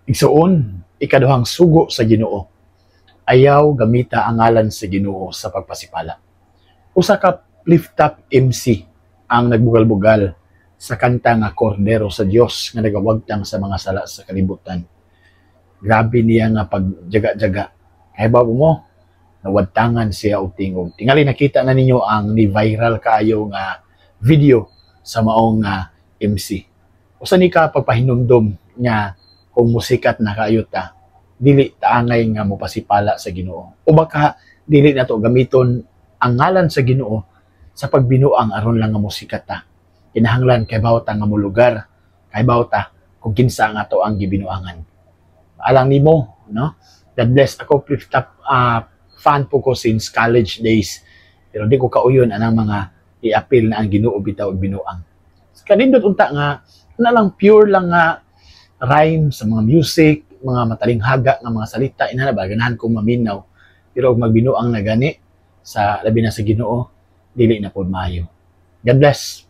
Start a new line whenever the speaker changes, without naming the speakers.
Igsuon, ikaduhang sugo sa Ginoo: ayaw gamita ang ngalan sa Ginoo sa pagpasipala. Usa ka Pliftop MC ang nagbugal-bugal sa kanta nga "Kordero sa Dios nga nagawagtang sa mga sala sa kalibutan." Grabe niya nga pagjaga-jaga. Kay ba mo, nawadtangan siya og tingog. Tingali nakita na ninyo ang ni viral kaayo nga video sa maong nga MC. Usa ni ka pagpahinumdom nga kung musikat na kaayo ta, dili taangay nga mopasipala sa Ginoo. O baka dili nato gamiton ang ngalan sa Ginoo sa pagbinuang aron lang nga musikat ta. Kinahanglan kay ta nga molugar, kay ta kung kinsa nga ato ang gibinuangan. Alang nimo, no? God bless. Ako, Pliftop fan po ko since college days. Pero di ko kauyon anang mga i-appeal na ang Ginoo bitaw og binuang. Kanindot unta nga na lang, pure lang nga rhyme sa mga music, mga matalinghaga nga mga salita, ina ba ganahan ko maminaw. Pero og magbinuang na gani sa labi na sa Ginoo, dili na pod maayo. God bless.